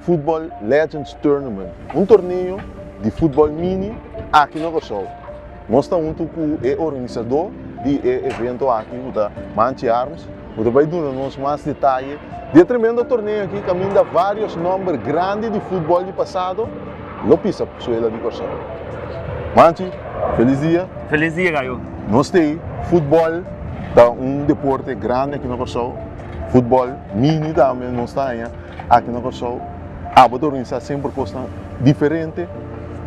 Football Legends Tournament, un torneo di futbòl mini aki na Kòrsou. Nos ta huntu ku e organisadó di e evento aki ku ta Manchi Harms, ku ta bai duna nos mas detaye di e tremendo torneo aki kaminda vários nòmber grandi di futbòl di pasado lo pisa suela di Kòrsou. Manchi, felis dia. Felis dia, Gayo. Nos ta ei, futbòl ta un deporte grandi aki na Kòrsou, futbòl mini tambe nos ta haña aki na Kòrsou. Abo ta organisá semper kosnan diferente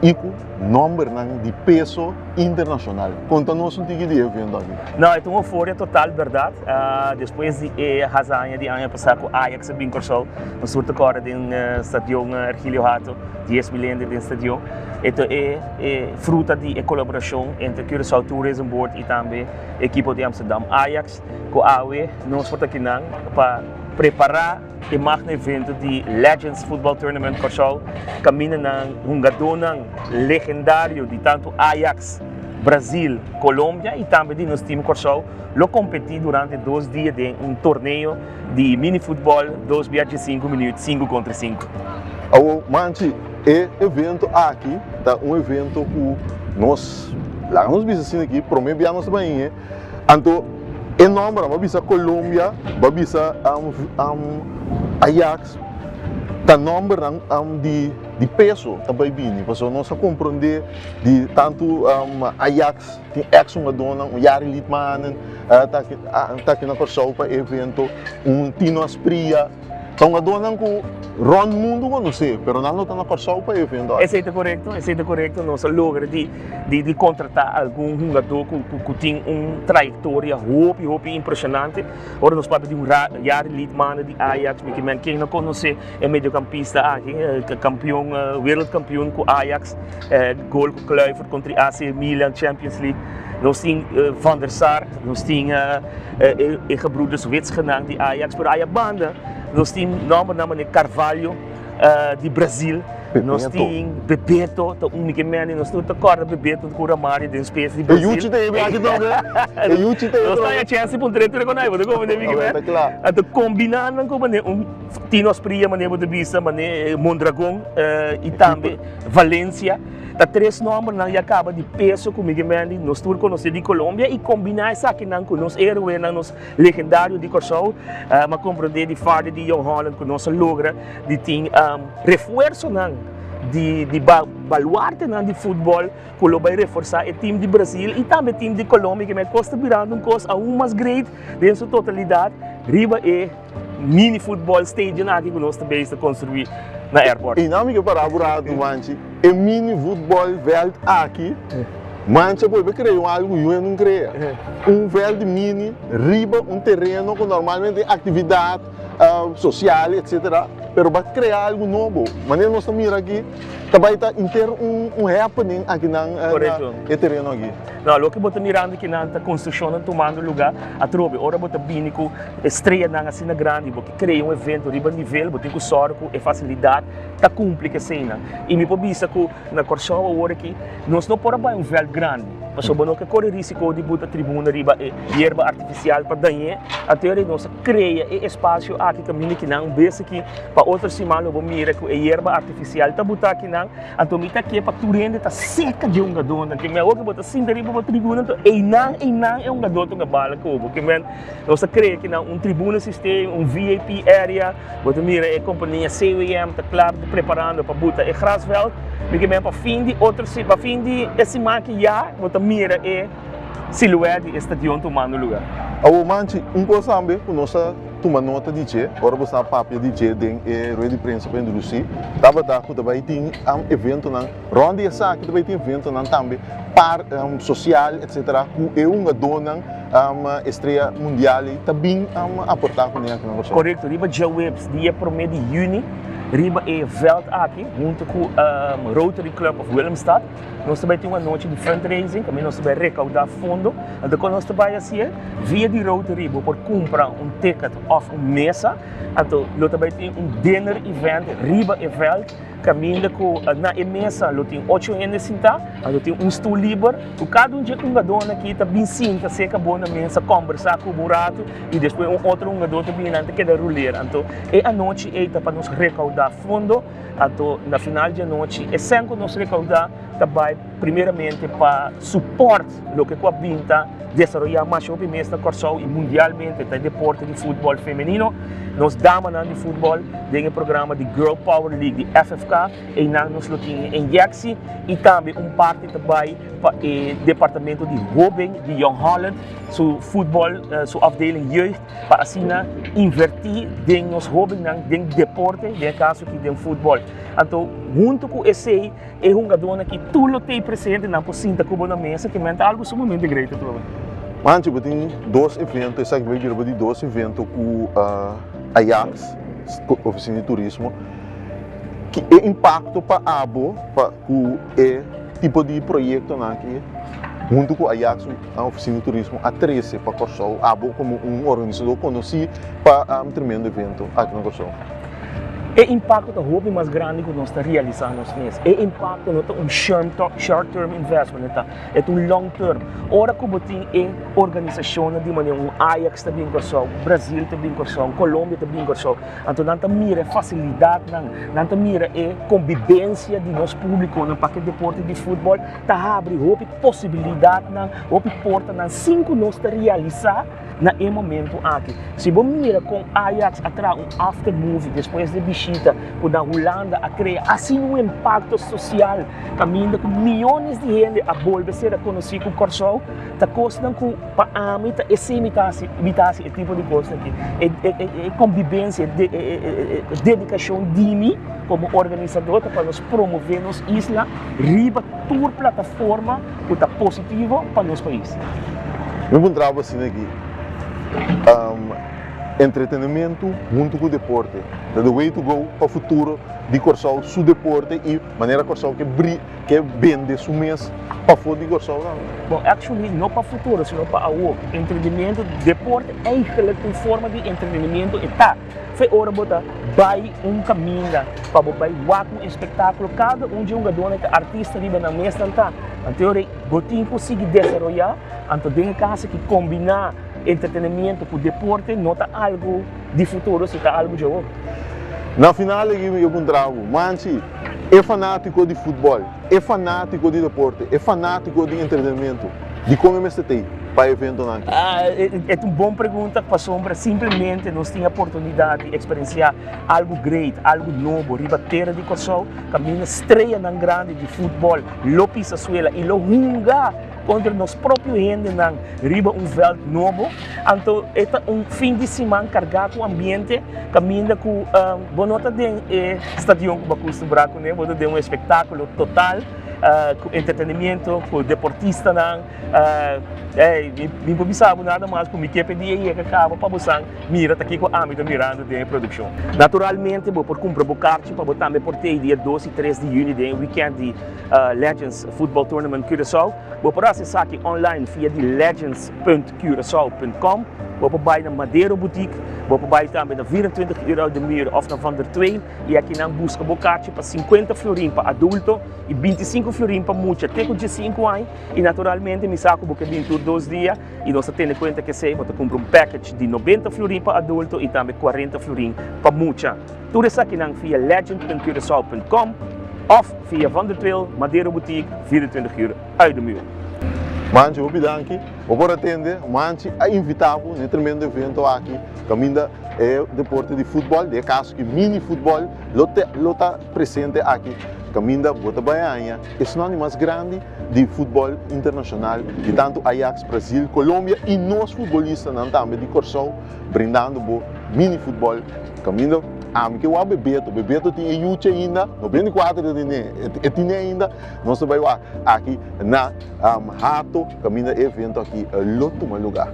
i ku nòmbernan di peso internashonal. Konta nos un tiki di e evento aki. No, e ta un euforia total bèrdat. Despues di e hazaña di aña pasá ku Ajax a bin Kòrsou, nos tur ta kòrda den stadion Ergilio Hato, 10,000 hende den stadion. E ta e e fruta di e kolaborashon entre Curaçao Tourism Board i tambe ekipo di Amsterdam Ajax ku awe nos por ta kinan pa prepará E magno evento di Legends Football Tournament Kòrsou kaminda nan hungadónan legendario di tantu Ajax, Brazil, Colombia i tambe di nos team Kòrsou lo kompetí durante dos dia den un torneo di mini futbòl dos bia diesinku minüt, sinku kontra sinku. Awor Manchi, e evento aki ta un evento ku nos, laga nos bisa asina aki, promé bia nos ta bai. Anto e nombernan bo a bisa Colombia, bo a bisa Ajax, ta nombernan di peso ta bai bini. Pasobra nos a comprende di tantu Ajax tin ex hungadornan, un Jari Liedmanen ta aki na Kòrsou pa e evento, un Tino Asprilla. Ta hungadornan ku rònt mundu konosé, pero nan no ta na Kòrsou pa e evento aki. Esei ta korekto, esei ta korekto. Nos a logra di di kontratá algun hungadó ku ku tin un trayektoria hopi hopi impreshonante. Ora nos papia di un Jari Liedmanen di Ajax, mi ke men ken no konosé e mediokampista aki, kampion, wereldkampioen ku Ajax, gol ku Kluivert kontra di AC Milan, Champions League. Nos tin Van der Sar, nos tin e gebroeders Witsgenan di Ajax, pero aya banda nos tin nombernan manera Carvalho di Brazil, nos tin Bebeto, ta un mi ke mende, nos tur ta korda Bebeto ku Romario den spes di Brazil. E yuchi ta yebe aki tambe, e yuchi ta yebe. Nos ta haña chèns di puntra e tur konai, bo ta komprende mi ke mende? Anto kombiná nan ku manera un Tino Asprilla manera bo ta bisa, manera Mondragon i tambe Valencia. Ta tres nombernan ya caba di peso cu Miguel Mendy, nos tur conoce di Colombia y combina esakinan cu nos heroenan, nos legendario di Corsou, m'a comprende di Fardy di Jong Holland cu nos a logra di tin refuerzonan di di baluartenan di futbol cu lo bay reforsa e team di Brazil y tambe team di Colombia ke me cos ta birando un cos aun mas great den su totalidad riba e mini futbol stadium aki cu nos ta bezig ta construi na airport. Y nan mi ke para un rato manchi, e mini futbol veld aki, manchi a bolbe crea un algo yu e nun crea. Un veld di mini riba un tereno cu normalmente tin actividad social etcetera, pero bo a crea algo nobo. Manera nos ta mira aki ta bay ta inter un happening aki nan na e tereno aki. No, loke bo ta mirando aki nan ta construccionnan tumando lugar atrobe. Ora bo ta bini cu E streanan asina grandi, bo ke krea un evento riba nivel, bo tin ku sòru ku e fasilidat ta kumpli ku eseinan. I mi por bisa ku na Kòrsou awor aki nos no por a bai un vèlt grandi, pasobra bo no ke kore risiko di buta tribuna riba e yerba artifisial pa dañ'é. Anto ora nos a krea e espasio aki kaminda kinan un bes aki pa otro siman lo bo mira ku e yerba artifisial ta buta akinan. Anto mi ta ke pa tur hende ta seka di e hungadónan. Ke men awor ku bo ta sinta riba bo tribuna anto einan einan e hungadó ta hunga bala ku bo. Ke men. Nos ta krea ki na un tribuna systeem, un VIP area, bo ta mira e kompania CWM ta kla ta preparando pa buta e grasveld. Mi ke men pa fin di otro si, pa fin di e siman aki ya bo ta mira e siluet di e stadion tumando lugar. Awor Manchi, un kos tambe ku nos a tuma nota di dje ora bo sa papia di dje den e rueda di prensa pa introdusi, tabata ku ta bai tin eventonan rond di esaki ta bai tin eventonan tambe par sosial etcetera ku e hungadónan Estrea mundial ei ta bin aportá kuné aki na Kòrsou. Korekto, riba djaweps dia promé di yüni riba e vèlt aki huntu ku Rotary Club of Willemstad nos ta bai tin un anochi di fundraising kaminda nos ta bai rekaudá fondo. Anto kon nos ta bai hasié? Via di Rotary bo por kumpra un ticket òf un mesa anto lo ta bai tin un dinner event riba e vèlt. Kaminda ku na e mesa lo tin ocho hende sintá, lo tin un stul liber, ku kada un dje hungadónan aki ta bin sinta serka bo na mesa, kòmbersá ku bo un ratu i despues un otro hungadó ta bini nan ta keda ruler. Anto e anochi ei ta pa nos rekaudá. rekoudá fondo, anto na final di anochi e sèn ku nos rekoudá ta bai primeramente pa support loke ku a bin ta desaroyá masha hopi mes na Kòrsou i mundialmente ta e deporte di futbòl femenino. Nos damanan di futbòl den e programa di Girl Power League di FFK, einan nos lo tin e inyèksi i tambe un parti ta bai pa e departamento di hóben di Jong Holland su futbòl, su afdeling jeugd pa asina invertí den nos hóbennan den deporte, den e kaso aki den futbòl. Anto huntu ku esei e hungadónan aki tur lo tei presente, nan por sinta ku bo na mesa, ke men ta algu sumamente great atrobe. Manchi, bo tin dos evento, esaki bai bira bo di dos evento ku Ajax, Ofisina di Turismo. Ki e impakto pa abo pa ku e tipo di proyektonan aki huntu ku Ajax, Ofisina di Turismo a trese pa Kòrsou, abo komo un organisadó konosí pa tremendo evento aki na Kòrsou? E impakto ta hopi mas grandi ku nos ta realisá nos mes. E impakto no ta un short term investment, e ta e ta un long term. Ora ku bo tin e organisashonnan di manera un Ajax ta bin Kòrsou, Brazil ta bin Kòrsou, Colombia ta bin Kòrsou, anto nan ta mira e fasilidatnan, nan ta mira e kombibensia di nos públikonan pa ku e deporte di futbòl ta habri hopi posibilidatnan, hopi portanan sin ku nos ta realisá. Na e momento aki, si bo mira kon Ajax a traha un after movie despues di e bishita ku na Hulanda a krea asina un impakto sosial kaminda ku miyones di hende a bolbe sera konosí ku Kòrsou, ta kosnan ku pa ami ta esei mi ta hasi, mi ta hasi e tipo di kosnan aki. E e kombibensia, e dedikashon di mi komo organisadó ta pa nos promové nos isla riba tur plataforma ku ta positivo pa nos pais. Mi puntra bo asina aki, Entretenimentu huntu ku deporte ta the way to go pa futuro di Kòrsou su deporte i manera Kòrsou ke bri ke bende su mes pafó di Kòrsou tambe? Bon, actually no pa futuro sino pa awor. Entretenimentu, deporte eigenlijk un forma di entretenimentu e ta. Fe ora bo ta bai un kaminda pa bo bai wak un espektákulo, kada un dje hungadónan ta artista riba nan mes nan ta. Anto e ora ei bo tin ku sigui desaroyá, anto den e kaso aki kombiná entretenimiento ku deporte no ta algu di futuro, si ta algu dje awor. Na final aki mi ke puntra bo, Manchi, e fanátiko di futbòl, e fanátiko di deporte, e fanátiko di entretenimiento, dikon e mester ta ei pa e eventonan aki? E ta un bon pregunta pasobra simplemente nos tin e oportunidat di eksperensiá algu great, algu nobo riba tera di Kòrsou, kaminda streanan grandi di futbòl lo pisa suela i lo hunga kontra nos propio hendenan riba un vèlt nobo. Anto e ta un fin di siman kargá ku ambiente kaminda ku bo no ta den e stadion ku bo a kustumbrá kuné, bo ta den un espektákulo total ku entretenimiento, ku deportistanan. Ey, mi por bisa bo nada mas ku mi ke pidi e yega kaba pa bo san mira ta kiko ami ta mirando den e produkshon. Naturalmente bo por kumpra bo karchi pa bo tambe por tei dia dos i tres di yüni den e wikènt di Legends Football Tournament Curaçao. Bo por hasi esaki online via di legends punt curaçao punt com. Bo por bai na Madero Boutique, bo por bai tambe na 24 Uur Uit de Muur of na Van der Tweel i akinan buska bo karchi pa 50 florin pa adulto i 25 florin pa mucha te ku 15 aña. I naturalmente mi sa ku bo ke bin tur dos dia i nos ta tene kuenta ku esei, bo ta kumpra un package di 90 florin pa adulto i tambe 40 florin pa mucha. Tur esakinan via legend punt curaçao punt com of via Van der Tweel, Madero Boutique, 24 uur uit de muur. Manchi, hopi danki. Bo por atende, Manchi a invita bo na e tremendo evento aki kaminda e deporte di futbol, den e kaso aki mini futbol, lo te lo ta presente aki kaminda bo ta bai haña esnan di mas grandi di futbol internashonal di tantu Ajax, Brazil, Colombia i nos futbolistanan tambe di Kòrsou brindando bo mini futbol kaminda ami ke wak Bebeto, Bebeto tin e yuchi ainda, 94 e tene, e tine ainda, nos ta bai wak aki na Hato kaminda e evento aki lo tuma luga.